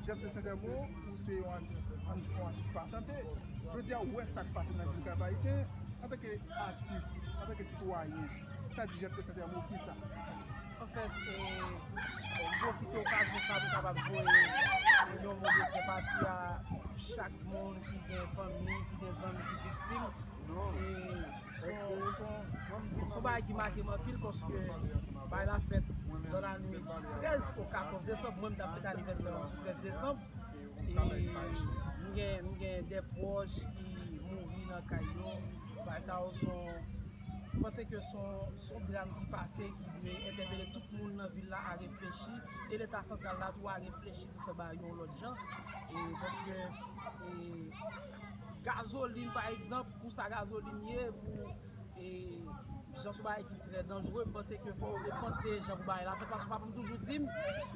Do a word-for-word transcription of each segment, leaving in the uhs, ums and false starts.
Jeff de Saint Elmo, ou se yon atis, yon atis pa tande. Jodi a, ou wè sa k pase nan vil Kap Ayisyen, antanke atis, antanke sitwayen, sa di Jeff de Saint Elmo, kisa? Anfèt, e, m pwofite okazyon sa pou kapab voye yon mo de senpati a chak moun ki gen fanmi, ki gen zanmi ki viktim. E, se yon, se yon, se yon bagay ki make m anpil paske bagay la fèt nan lane trèz ou katòz desanm, mwen m t ap fete anivèsè trèz desanm. E m gen, m gen de pwòch ki mouri nan kay yo. Bagay sa yo se yon, m panse ke se yon, se yon dram ki pase, ki dwe entèpele tout moun nan vil la a reflechi, e Leta santral la tou a reflechi pou fè bagay yo yon lòt jan. E paske, e, gazolin, pa egzanp, pou sa gazolin ye, pou, e, jan se yon bagay ki trè danjere, m panse ke fò yo repanse jan pou bagay la fèt, paske papa m toujou di m,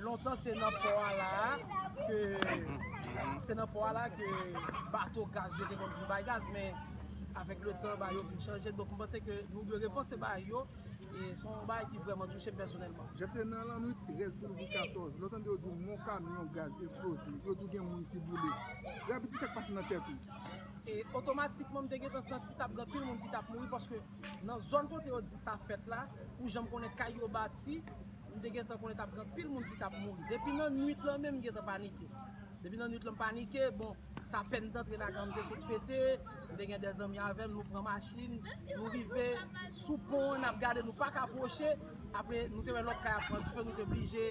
lontan se nan pò a la a ke, se nan pò a la ke bato gaz yo te konn vin bay gaz, men avèk le tan, bagay yo vin chanje. Donk, m panse ke nou dwe repanse bagay yo, e se yon bagay ki vrèman touche m pèsonèlman. Jeff, te nan lannwit trèz pou rive katòz, lè w tande yo di yon kamyon gaz eksploze, yo di gen moun ki boule. Rapid, kisa k pase nan tèt ou? E otomatikman, m te gentan santi t ap gen anpil moun ki t ap mouri, paske nan zòn kote yo di sa fèt la, pou jan m konnen kay yo bati, m te gentan konnen t ap gen anpil moun ki t ap mouri. Depi nan nwit lan menm, m gentan panike. Depi nan nwit lan, m panike. Bon, sa pèn m t antre lakay, m te sot fete, m te gen de zanmi avè m, nou pran machin, nou rive sou pon an, n ap gade, nou pa ka pwoche. Apre, nou te wè lòt kay ap pran dife, nou te blije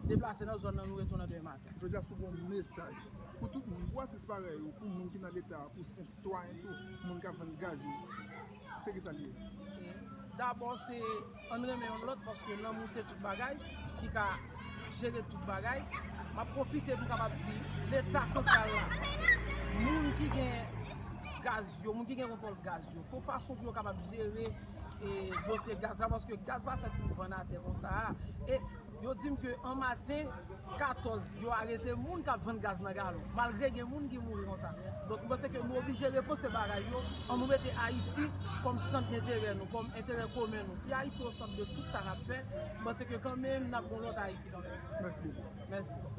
deplase nan zòn nan, nou retounen demen maten. Jodi a, si w gen yon mesaj pou tout moun, pou atis parèy ou, pou moun ki nan Leta, pou senp sitwayen tou, moun k ap vann gaz yo, se kisa l ye? Dabò, se ann renmen youn lòt, paske lanmou se tout bagay, ki ka jere tout bagay. M ap pwofite pou m kapab di Leta santral la, moun ki gen gaz yo, moun ki gen kontwòl gaz yo, fè yon fason pou yo kapab jere, e, dosye gaz la, paske gaz pa fèt pou vann atè konsa a. E yo di m ke an maten, katòz, yo arete moun k ap vann gaz nan galon, malgre gen moun ki mouri konsa. Donk, m panse ke nou oblije repanse bagay yo, ann nou mete Ayiti kòm sant enterè nou, kòm enterè komen nou. Si Ayiti o sant de tout sa n ap fè, m panse ke kanmenm n ap gen yon lòt Ayiti kanmenm. Mèsi bokou. Mèsi.